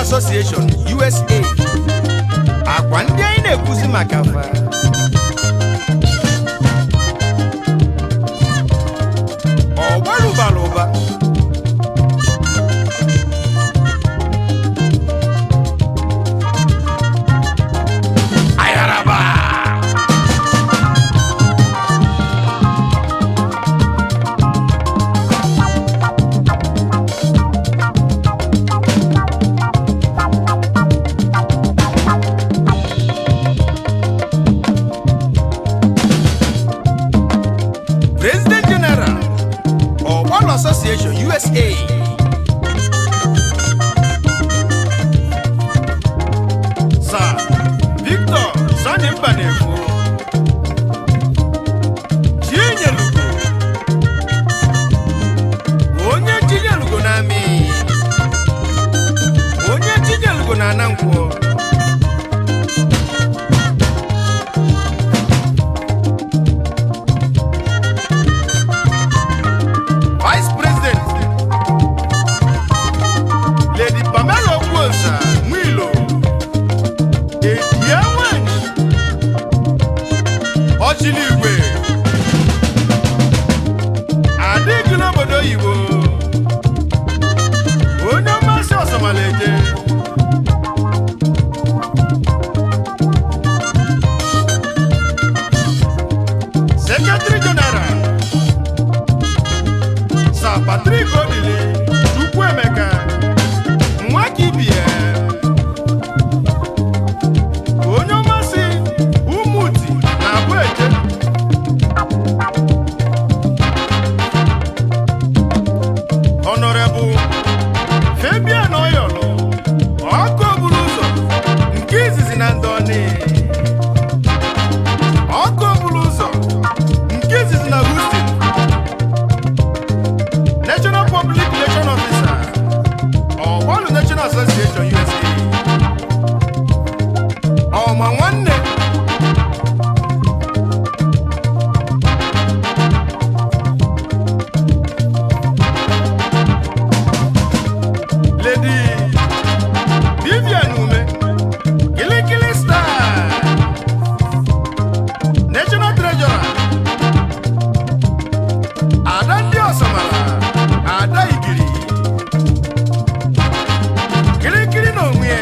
Association USA. Akwa ndị anyị na-ekwuzi maka fa ọgbaru bara ụba. Ayaraba. President General, Ọgbaru Association USA. Sir Victor Sani Mbanefo, Chinyelugo, onye Chinyelugo na amị, onye Chinyelugo na Anankwọ. Vice President, Lady Pamela Okwuosa Nwilo, Ebie nwanyị Ọchịligwe adịghị n'obodo oyibo, onye mmasị ọsọmalaeje. Secretary General, Sir Patrick Odili Chukwuemeka Nwakibie, onye ọmasị Umuti na Abụeje. Honorable Fabian Oyolo, ọkụ buru ụzọ nke izizi na Ndọni, ọkụ buru ụzọ nke izizi na Houston, National Public Relation Officer, Ọgbaru National Association USA. Ọma nwanne. Lady Vivian Ume, Kilikili Star, National Treasurer, Ada ndị Ọsamara, Ada Igiri, Kilikili na onwe ya.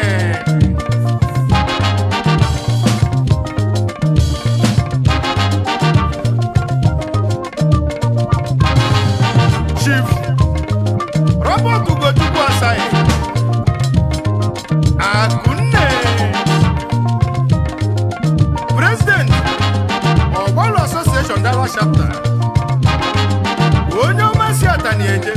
Chief Robert Ugochukwu Asahi, Akunne, President, Ọgbaru Association Dallas Chapter, onye ọma si Atani eje.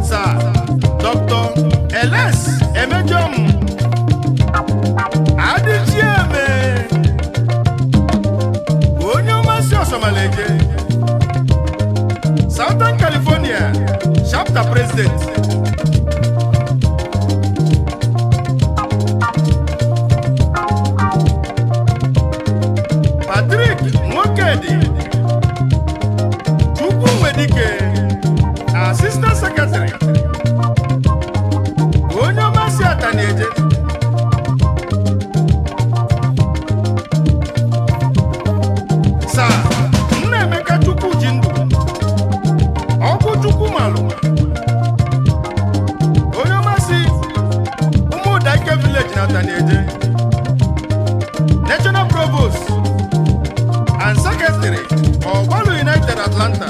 Sir Dr. Ls Emejom Adịchieme, onye ọma si Ọsọmalaeje, Southern California Chapter President. Patrick Nwokedi Chukwunwedike, Assistant Secretary, onye ọma si Atanieje. Sir Nnaemeka Chukwu ji ndụ ọkụ Chukwu malụ, onye ọma si Ụmụdaike Village na Atanieje, National Provost and Secretary, Ọgbaru United Atlanta.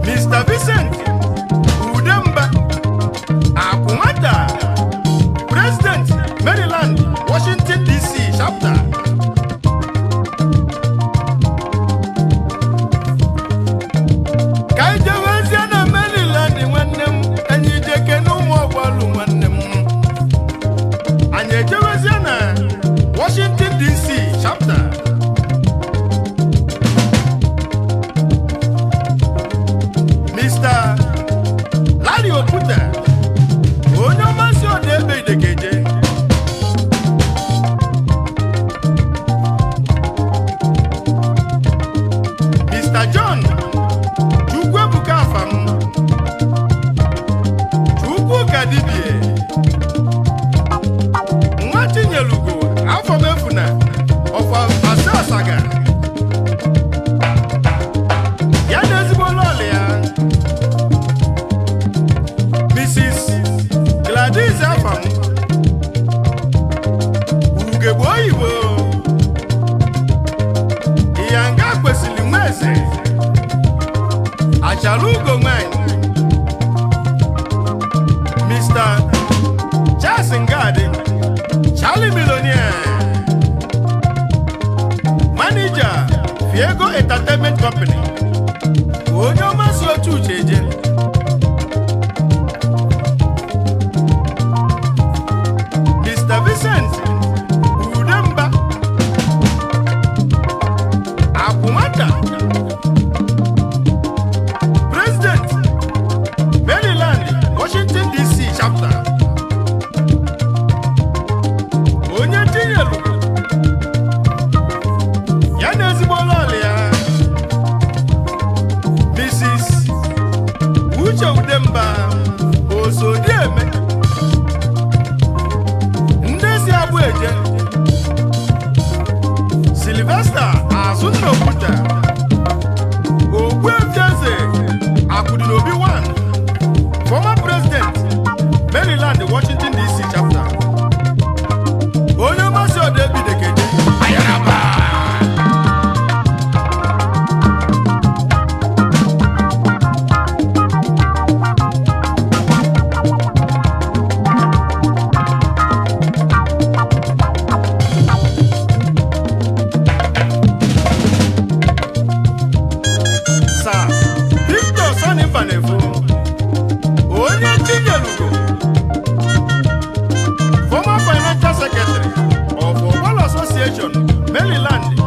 Mr. Vincent Udemba Akwụnwata, President, Maryland, Washington DC Chapter. Ka anyị jewezie na Maryland, nwanne m, anyị nwanyị Mr. Charles Ngadi, Charlie Millionaire, Manager, Fiego Entertainment Company, onye ọma si otu uche eje. Mr. Vincent Udemba, Akwụnwata, President, Maryland, Washington DC Chapter, onye tinyelu ya na ezigbo lọlị ya, Mrs. Uche Udemba, Osodieme, ndị si abụ eje. Sylvester Azụnna Okwuta, Ogbuefieze Akụdịnobi 1, former president, Maryland, Washington DC Chapter, onye mmasị ọdụ ebidekeje Ayaraba. Sir Victor Sani Mbanefo, onye Chinyelugo, former financial secretary of Ogbolo Association, Maryland,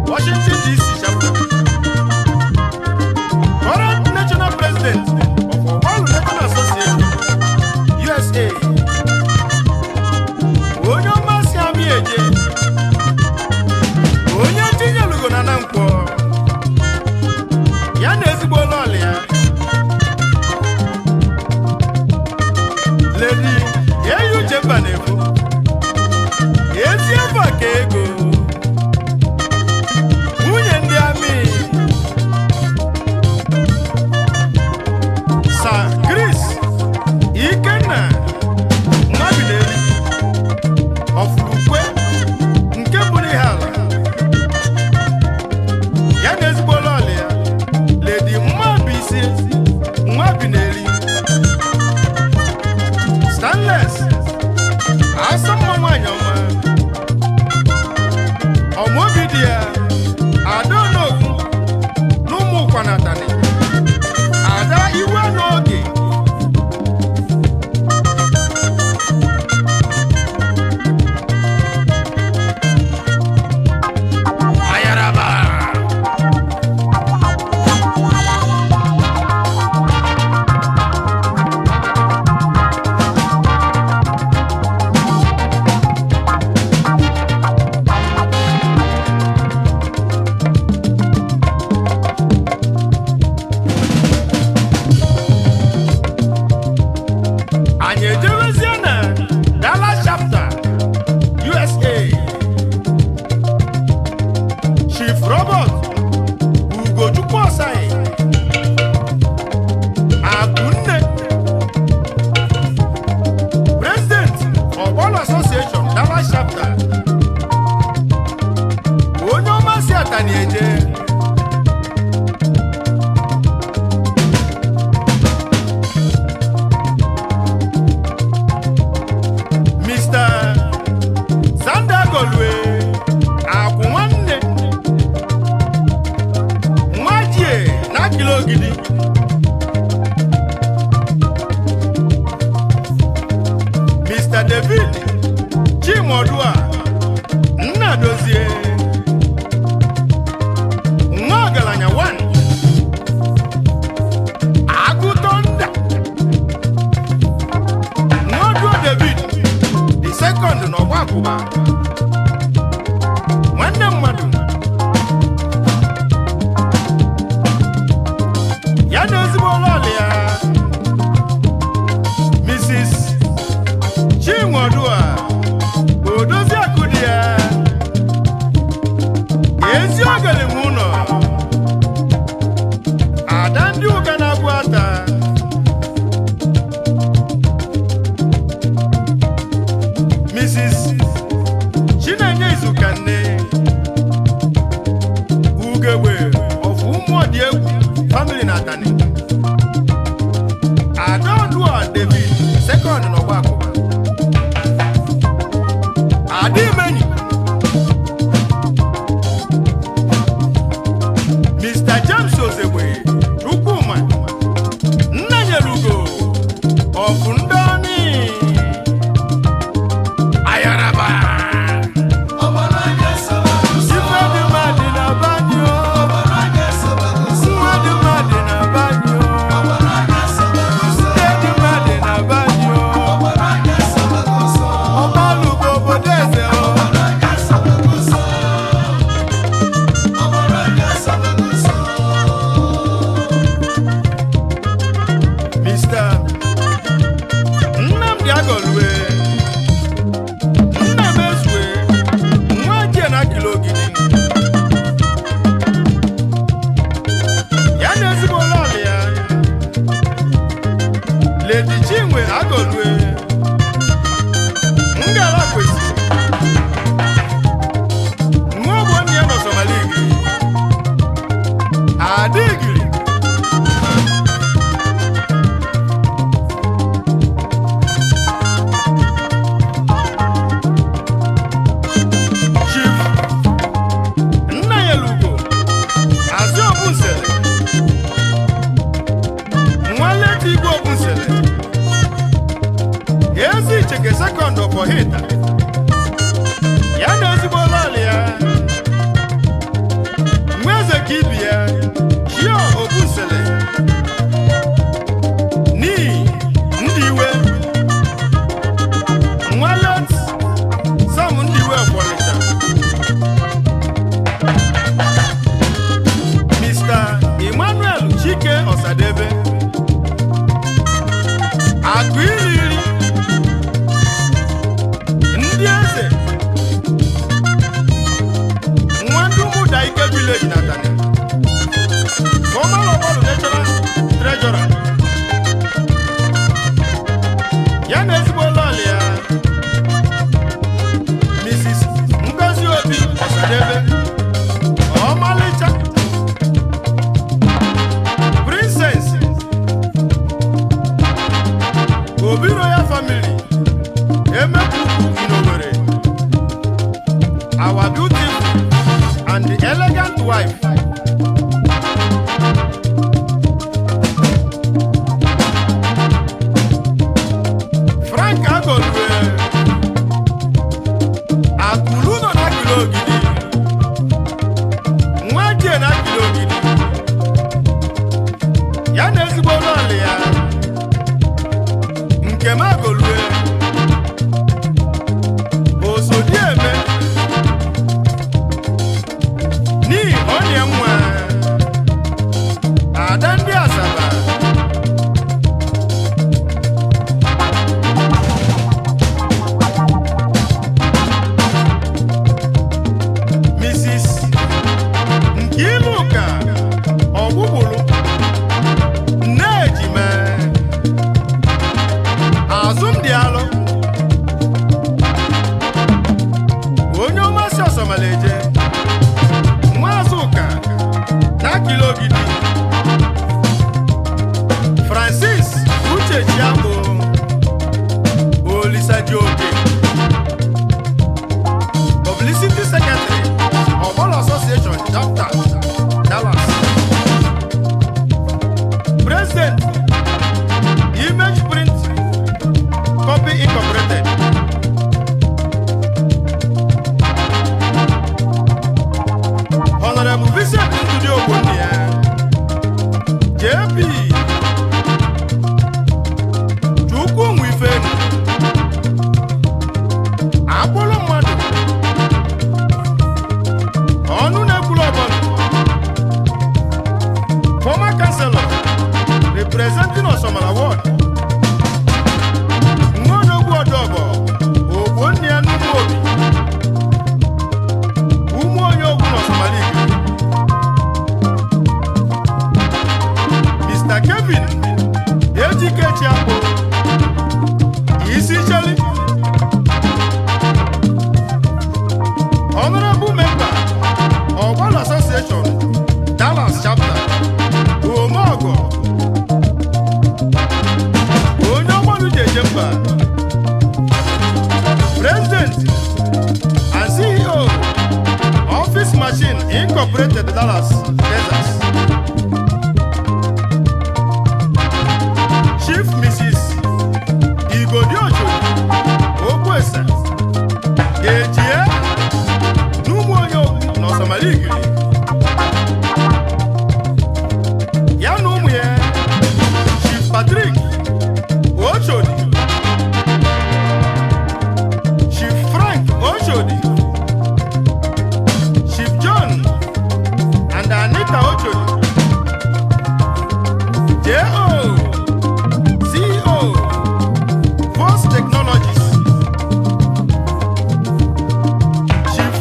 Washington DC Chapter, current national president of Ogbolo National Association, USA, onye ọmasị amị eje, onye Chinyelugo na Nankwọ, ya na ezigbo lọlị ya, Lady Eyi Uche Mbanefo, ezi efe ka ego, nwunye ndị amị. Sir Chris Ikenna Nwabineli, Ọfụlukwe nke bụrụ ihe ala, ya na ezigbo lọlị ya, Lady Mmabisi Nwabineli Stanless, asọmma nwanyị ọma, ọmụobi dị ya, Adaonowu n'ụmụ Ụkwanatani, ada iwe n'oge. Ayaraba. Lady Chinwe Agolue Ngala kwesịrị nwa ogbenye ya n'Ọsọmaligiri Adigiri. Chief Nnayelugo Azị Obunsele, Nwaleti Igwe Obunsele, Ezi Icheke Second Ọfọhịta, ya na ezigbo lọlị ya, nwa eze ka ibi ya, Chio Obunsele n'ihi ndị iwe nwalet Sam ndị iwe Ọfọnịcha. Mr. Emmanuel Chike Ọsadebe Akụ Iliri, ndị eze nwa ndị ụmụda Ike Village na Atani, former Obodo National Treasurer, ya na ezigbo lọlị ya, Mrs. Ngozi Obi Ọsadebe Ọmalịcha Princess Obi Royal Family Emekuku in Owerri, our beautiful and elegant wife. Frank Agolue Akulu nọ na Akili Ogidi, nwa die na Akili Ogidi, ya na ezigbo lọlị ya, Nkem Agolue Osodieme n'ihi onye nwa ada ndị Asaba. Mrs. Nkiruka Ọgbụgbulu Nnejime Azụmdialụ, onye ọmasị Ọsọmaleje, Nwazụka na Akilogidi. Francis Uchechiabụ Olisadioke, Publicity Secretary, Ogbolo Association Chapter, Dallas, President, Image Print Copy Incorporated. Honorable Vincent Ndudi Ogbonnia, JP Chukwu Nwifenu, Akpụlụ mmadụ, ọnụ na-ekwulu ọbọlụ, former councilor representing Osomala Ward, Nwaodogwu Ọdọbọ Ogbonnia n'Ụmụobi, ụmụ onye ogwu n'Ọsọmala Igbo. Mr. Kevin Ejike Chiakpo Isi Cheli, Honorable Member, Ogbolo Association, Dallas Chapter, Omeogo, onye ọgbọnụ ji eje mba, President and CEO, Office Machine Incorporated, Dallas, Texas. Chief Mrs. Igodiocho Okwesa Ejie n'ụmụ onye okwu n'Ọsọmaligiri, ya na ụmụ ya, Chief Patrick Ochodi, Chief Frank Ochodi, Chief John and Anita Ochodi, J.O. CEO, Force Technologies. Chief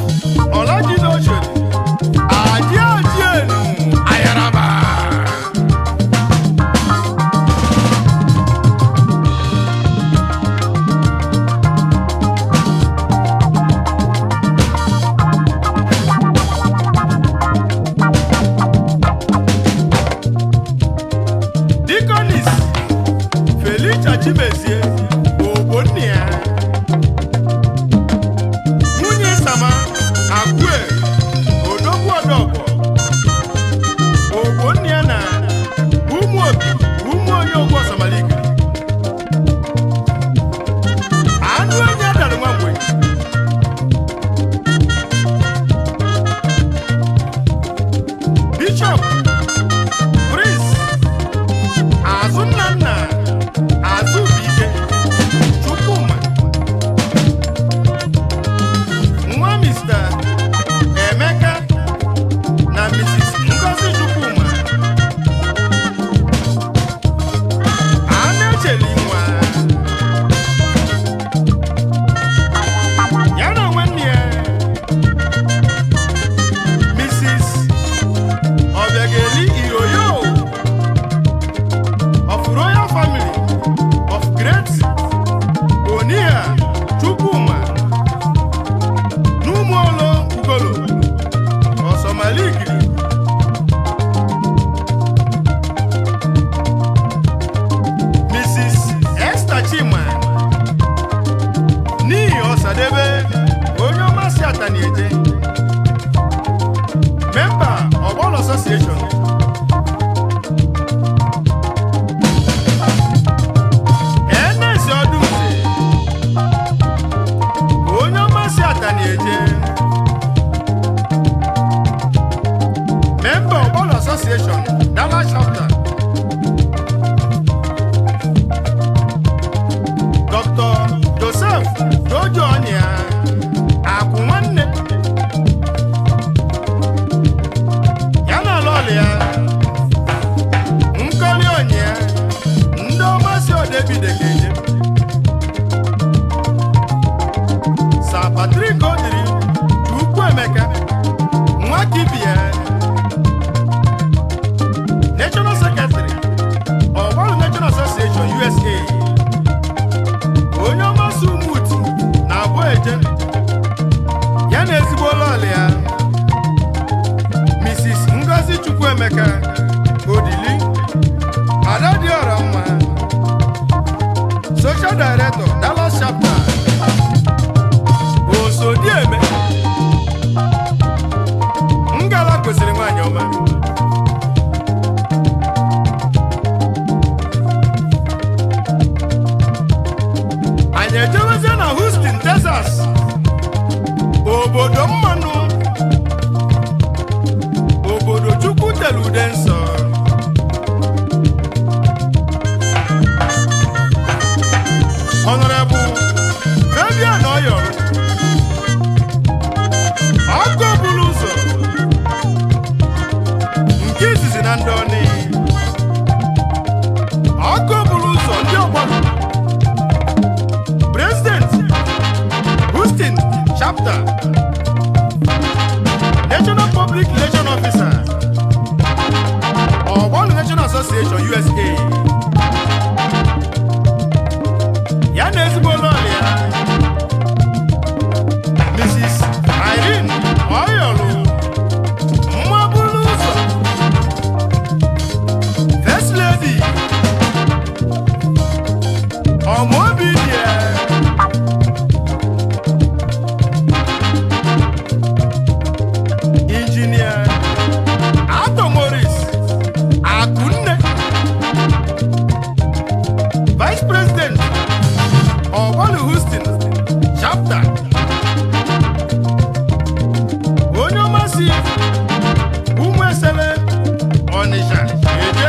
Olajide Ochodi Ajiajienu Ayaraba. Mrs. Felicia Chimezie Ogbonnia, nwunye Sama Akwe Odogwu Odogbo Ogbonnia na Ụmụobi Ụmụonye Ogwu Ọsamaligiri, anụ enyi adara nwa mgbe. Bishop Prince Azụnnanna Azụbụike Chukwuma, nwa Mr. Emeka na Mrs. Ngozi Chukwuma, Anacheli nwa ya na nwanne ya Mrs. Obiageli Iroyo of Royal Family of Great Oniha Chukwuma n'Ụmụolo Ugolo Ọsọmaligiri. Mrs. Esther Chima n'ihi Ọsadebe, onye ọma si Atanieje, member Ọgbọlọ Association. Ernest Ọdụnze, onye ọma si Atanieje, member Ọgbọlọ Association Dallas Chapter. Dr. Joseph Jojo Ọnyịa Akwụ nwanne ya na lọlị ya Nkọli Ọnyịa, ndị ọma si Odebide ga-eje. Sir Patrick Odiri Chukwuemeka Nwakibie, National Secretary Ọgbaru National Association USA, onye ọma si Umuti na abụ eje, ya na ezigbo lọlị ya Mrs. Ngozi Chukwuemeka Odili Ada Dịọra Mma, Social Director Dallas Chapter. Osodieme Ngala kwesịrị nwaanyị ọma. Anyị ejewezie na Houston, Texas, obodo mmanụ, obodo Chukwu tere ude nsọ. Honorable Fabian Oyor, ọkụ buru ụzọ nke izizi na ndị ọnị, ọkụ buru ụzọ ndị ọgbara, President Houston Chapter, National Public Relation Officer, Ọgbọnụ National Association USA, ya na ezigbo lọlị ya Mrs. Irene Oyolu Mmabulu ụzọ, First Lady Ọmụobi dị ya. Injinia Atọ Morris Akunne, Vice President Ọgbalu Houston Chapter, onye ọmasị Ụmụesele Ọnịsha eje,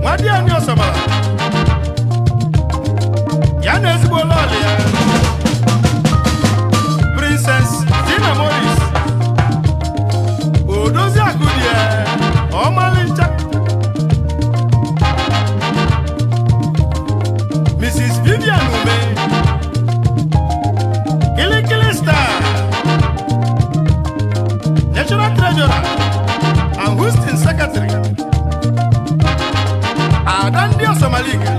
Nwadiani Ọsamara, ya na ezigbo lọlị ya Princess Tina Morris Odozi Akụdie Ọmalịcha, Mrs. Vivian Ume Kilikili Star, National Treasurer and Houston Secretary, Ada ndị Ọsọmalike.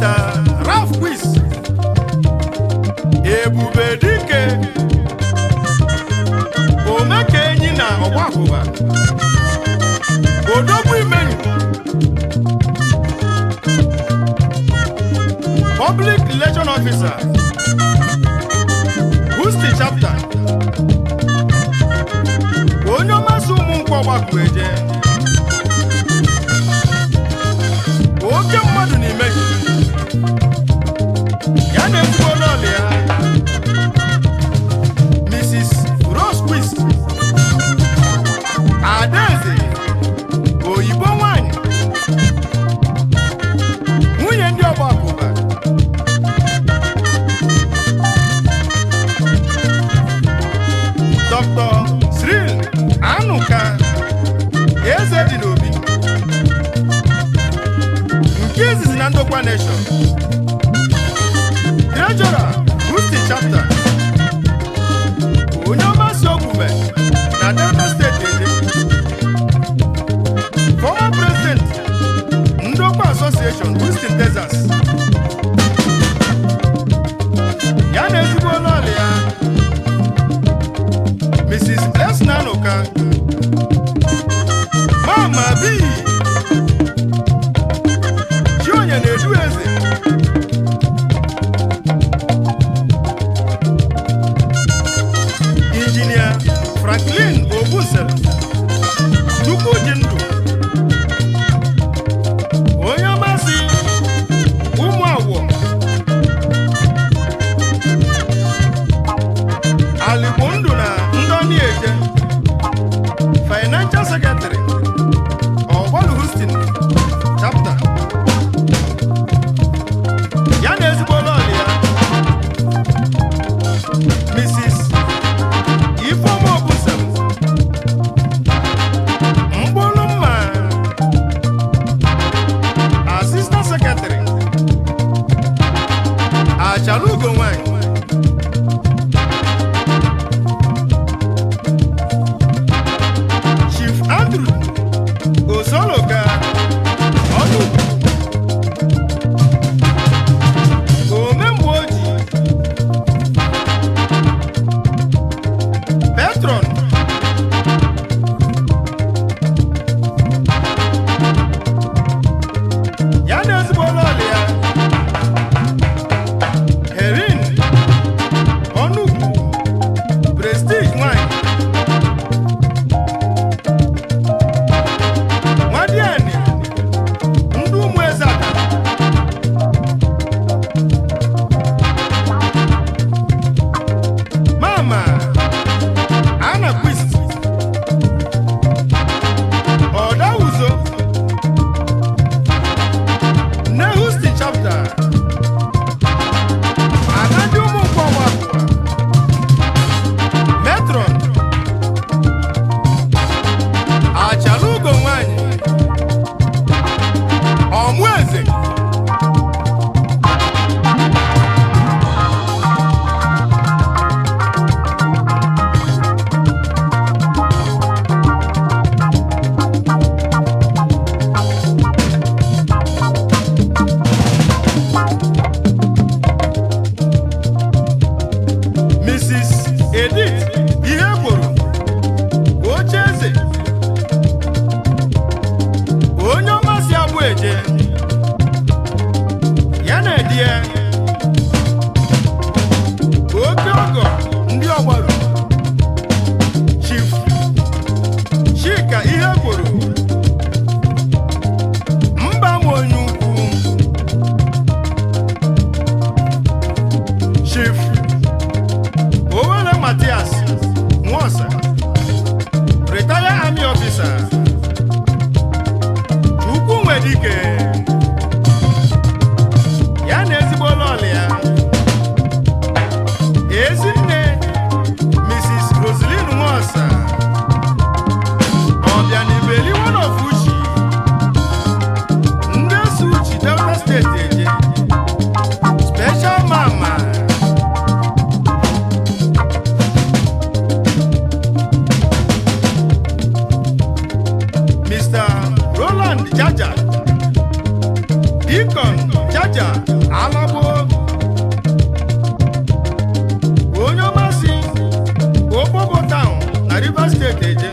Mr. Ralph Quiz Ebube Dike, Omeke Enyi na Ọgbakụba, Odogwu Imenyu, Public Relation Officer, Houston Chapter, onye ọmasị ụmụ nkwọ ọgbakụ eje, oke mmadụ n'ime ya na ezigbo lọlị ya, Mrs. Rose Quist Adaeze, oyibo nwanyị, nwunye ndị ọgbakụba. Dr. Cyril Anuka Eze dị n'obi nke izizi na Ndokwa Nation, Treasurer, Houston Chapter, onye ọmasị Ogume na Delta Steeti Ede, former president, Ndokwa Association, Houston, Texas, ya na ezigbo lọlị ya, Mrs. S. Nanuka, Mama B. Chionye na-edu eze. Injinia Franklin Ogbusel Chukwuji Ndụ, onye ọmasị ụmụ awọ Aligbo Ndụ na Ndọni Eje, Financial Secretary, Ọgbalụ Houston Chapter, ya na ezigbo lọlị ya, Mrs. Ifeoma Obusem Mkpụrụ Mma, Assistant Secretary, Achalugo nwanyị. Chief Andrew Osoloka Ọnụ Omemgbe Oji, Patron, ya na ezigbo lọlị ya, Herin Ọnụgwu Prestige nwanyị Nwadiani ndị ụmụ eze aka. Mama Anna Quist Ọdawuzo nne Houston Chapter, Ada ndị ụmụ nkwọ abụọ, Metron Achalugo nwanyị, ọmụ eze. Mrs. Edith Ihe Gboro oche eze, onye ọmasị abụ eje, ya na edi ya oke ọgọ ndị ọgbaru, Chief Chika Ihe Gboro Mba onye ukwu, Chief Owere Matias Nwosa, retired army officer, Chukwu Nwedike, ya na ezigbo lọlị ya, Ezinne Mrs. Roseline Nwosa Ọbịanibeli, one of Uchi, ndị esi Uchi Delta Steeti eje, special mama. Mr. Roland Jaja, Deacon. Jaja Alagbo, onye ọma si Okpogbo Town na Rivers Steeti eje,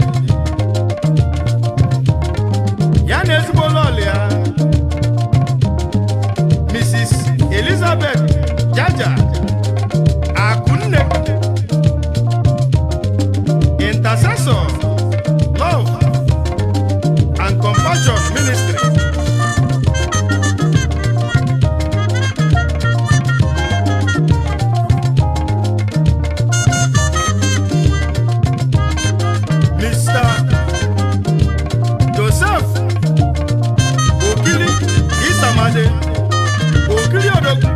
ya na ezigbo lọlụ ya, Mrs. Elizabeth Jaja Akunne, Intercessor Love and Compassion Ministry. Mr. Joseph Okili Isamade, Okili Odogwu,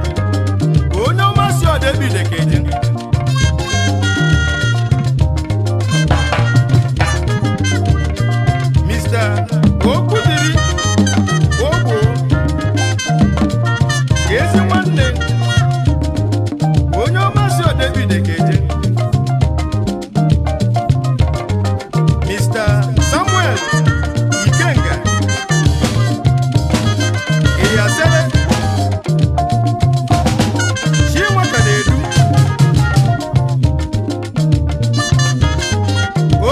onye ọma si Ọdebide Keje. Mr. Okwudiri Ogbo, ezi nwanne, onye ọma si Ọdebide Keje. Mr. Samuel Ikenga Iyasele Chinwaka na-edu,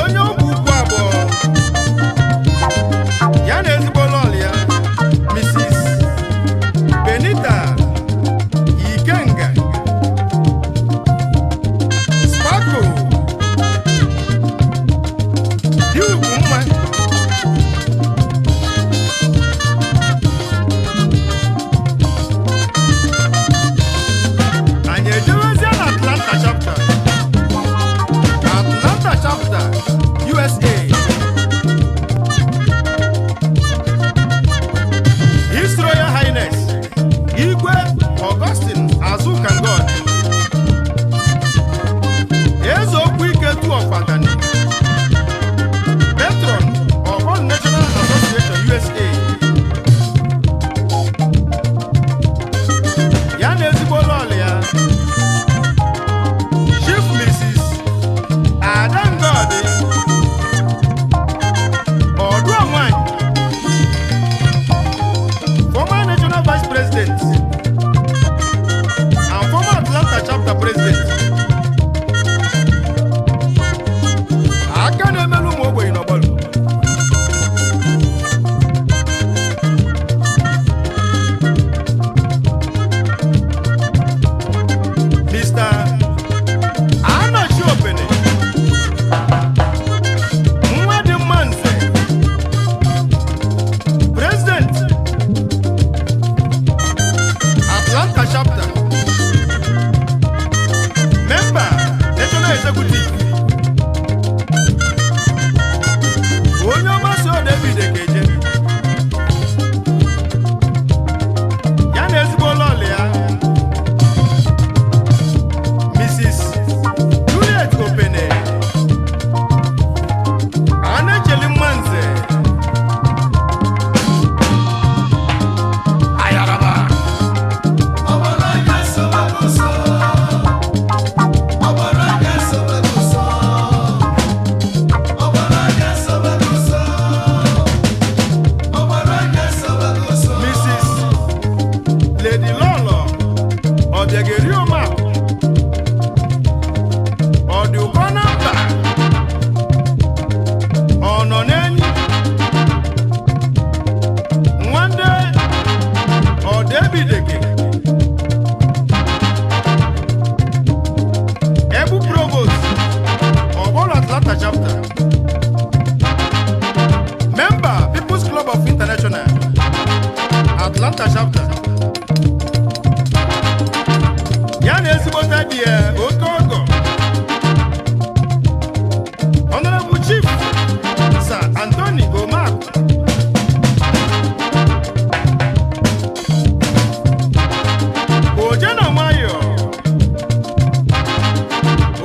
onye ọgwụ ukwu abụọ, ya na ezigbo lọl ya, Mrs. Benita Ikenga Spako dị ugwu mma. Anyị ejewezie na Atlanta chapter, Atlanta chapter, USA. His Royal Highness Igwe Augustine Azukangod, Eze Okwu Ike Tu Ọkpatani, Patron of All National Association USA, ya na ezigbo lọlụ ya, Chief Mrs. Ada Ngodi Ọdụọnwanyị, former National Vice President and former Atlanta Chapter President, aka na-emelu ụmụ ogbenye n'ọgbọlụ. Mr. Anachi Opene, nwa dị mma nze, President, Atlanta Chapter, Member, National Executive, onye ọma si David Ekeje, ya na ezigbo lọlụ ya, Mrs. Juliet Opene, Anacheli Mmanze Ayaraba. Ọgbara sobagoso. Ọgbara sobagoso. Ọgbara sobagoso. Ọgbara sobagoso. Mrs. Lady Lolo Obiageri Omakụ, ọ dị ụkọ na mba, ọ nọ n'enyi nwanne Ọdebideke, Ebu Provost, Ọgbọlọ Atlanta Chapter, Member, People's Club of International, Atlanta Chapter, ya na ezigbote dị ya oke ọgọ, Honorable Chief Sir Anthony Omak. Oje na nwayọ,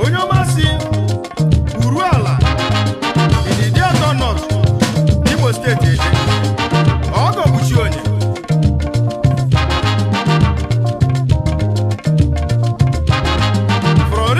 onye ọma si Uruala, Ididi Atọ North, Imo Steeti eje, ọgọ bụchi onye. From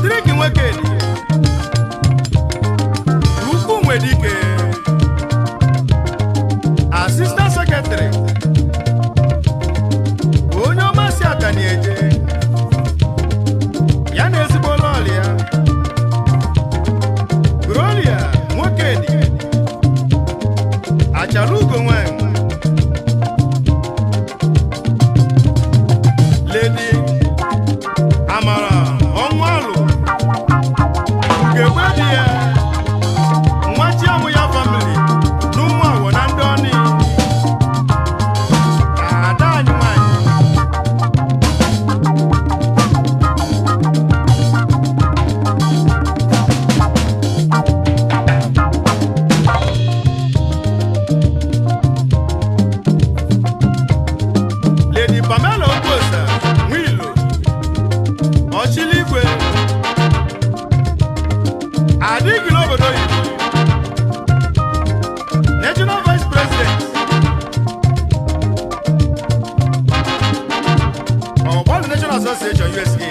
Patrick Nwekedi, Ukwu Nwedike, Assistant Secretary, onye ọma si Atani eje, ya na ezigbo lọọlị ya, Gloria Nwokedi, Achala Ugo nwanyị, Lady Amara Ọnwụalụ, Ugegbe di ya, nwa Chiamụ ya family n'ụmụ awọ na ndị ọnị, ada anyị nwanyị. Lady Pamela Okwosa Nwilo, Ọchịligwe, adịghị n'obodo oyibo, National Vice President, Ọgbalụ National Association USA,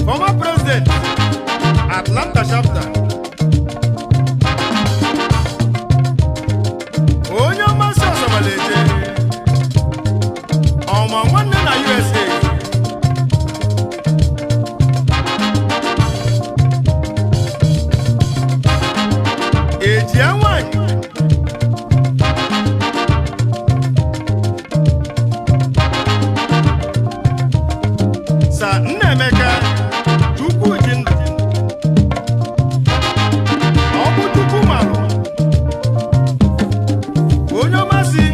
former President, Atlanta Chapter, onye mmasị ọsọmaleje, ọma nwanne na USA. Ejia nwanyị Sa Nnaemeka Chukwuji ndụ, ọ bụ Chukwu malụ, onye ọmasị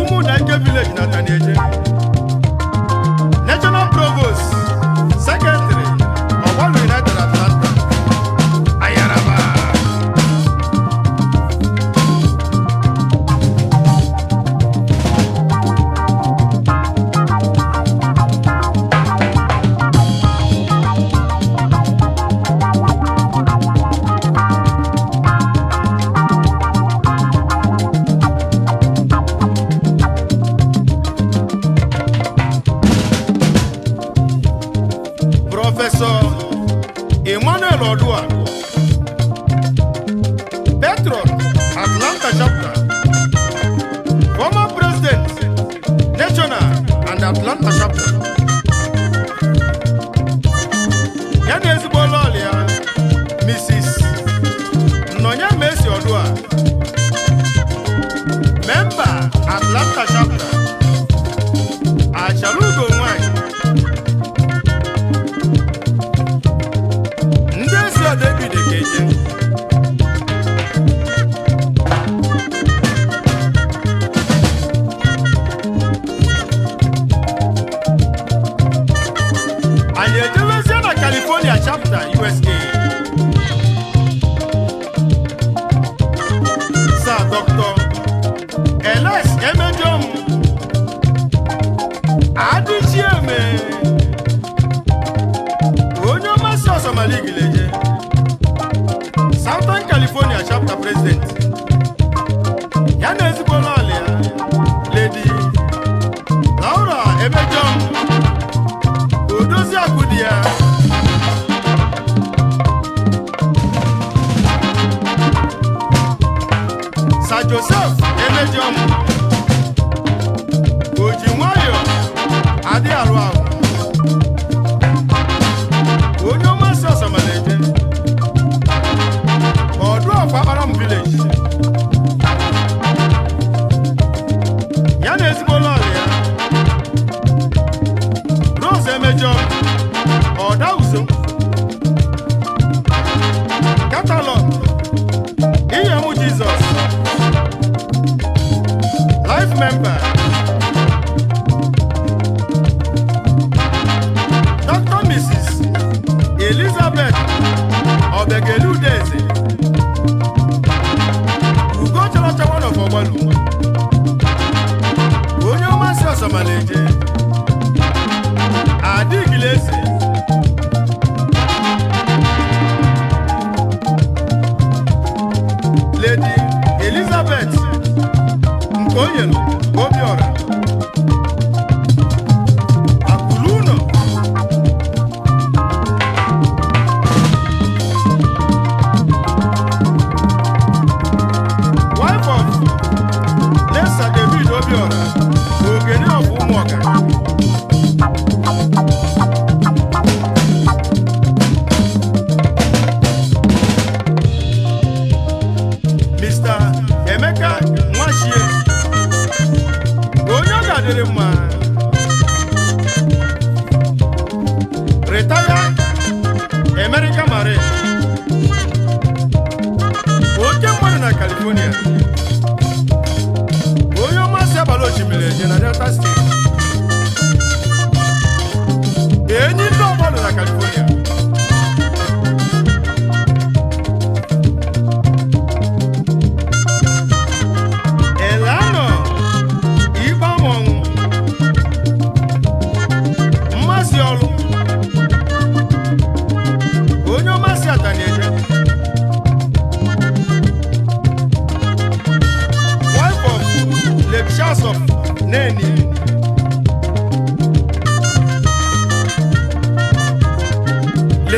Ụmụnanke village na Tanieje, National Provost Secretary, Ọgbalụ United Atlanta, Ayaraba. Prọfesọ Emmanuel Odua, Patron, Atlanta Chapter, former President, National and Atlanta Chapter, ya na ezigbo lọọlị ya, Mrs. Nnọnya Messi Odua, member, Atlanta Chapter, Achalugo nwanyị, ndị ezi David ga-eje. Anyị ejebezie na California Chapter USA, Sir Dr. Ls Emejom Adịchieme, onye ọmasị ọsọmaligileje, Southern California Chapter President, ya na ezigbo lọọlị ya, Lady Laura Emejom, odozi akụ di ya. Sir Joseph Emejom, oji nwayọ adị arụ ahụ, onye ọmasị ọsọmaleje, ọdụ ọkwa Akparam village, ya na ezigbo lọọlị ya, Rose Emejọ, ọda uzo katalọg Iyemu Jizọs, life member, Dr. Mrs. Elizabeth Obegelu Udeze, Ugo Characha one of Ogbalu, onye ọmasị ọsọmaleje, Adigileze. Lady Elizabeth Nkonyelu Obiora Akụlụ ụnọ.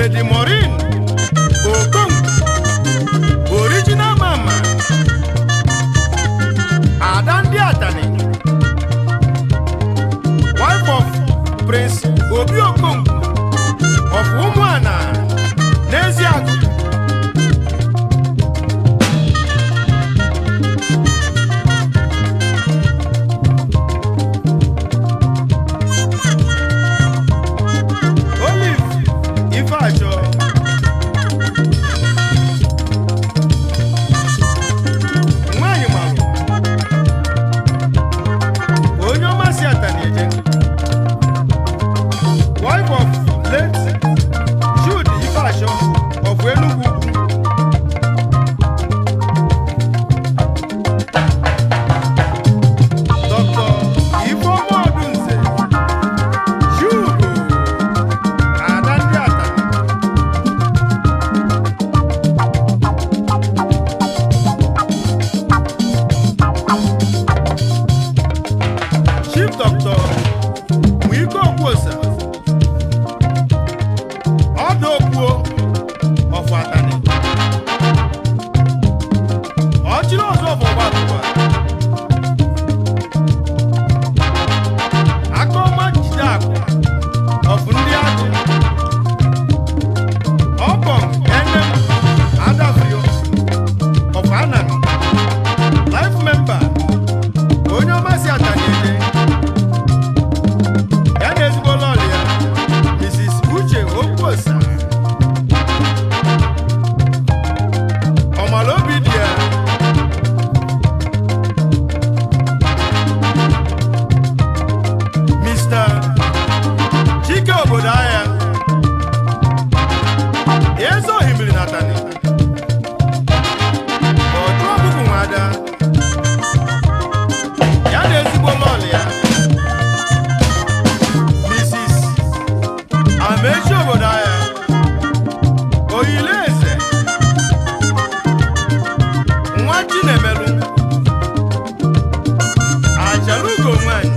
Lady Maureen Okonkwo, original mama, Ada ndị Atani, wife of Prince Obi Okonkwo of Ụmụana n'Eziakụ. Olive Ifeachọ, nwanyị malụ onye ọma si Atani eje, wife of late Jude Ifeachọ of Enugu Ukwu. Dr. Ifeoma Odunze Jude, Ada ndị Atani. Chief Doctor Nwike Okwuosa, Ọdụ Okwuo of Atani, Ọchịrị ọzọ of Ọgbatụwa, Akọma Jide Akụ of ndị Agụ, Ọbọm Enem Adafio of Anam, Life Member, onye ọma si Atani eje, ya na ezigbo lọlị ya, Mrs. Uche Okwuosa, ọmala obi dị ya. Mr. Chike obodo ahịa, eze ohimiri na Atani, ọjụ ọbụbụ nwada, ya na ezigbo lọlị ya, Mrs. Amechi obodo ahịa, Oyile Eze nwa Chinemelu Ajalugo nwanyị,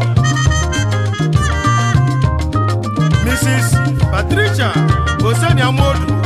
Mrs. Patricia Oseni Amodu.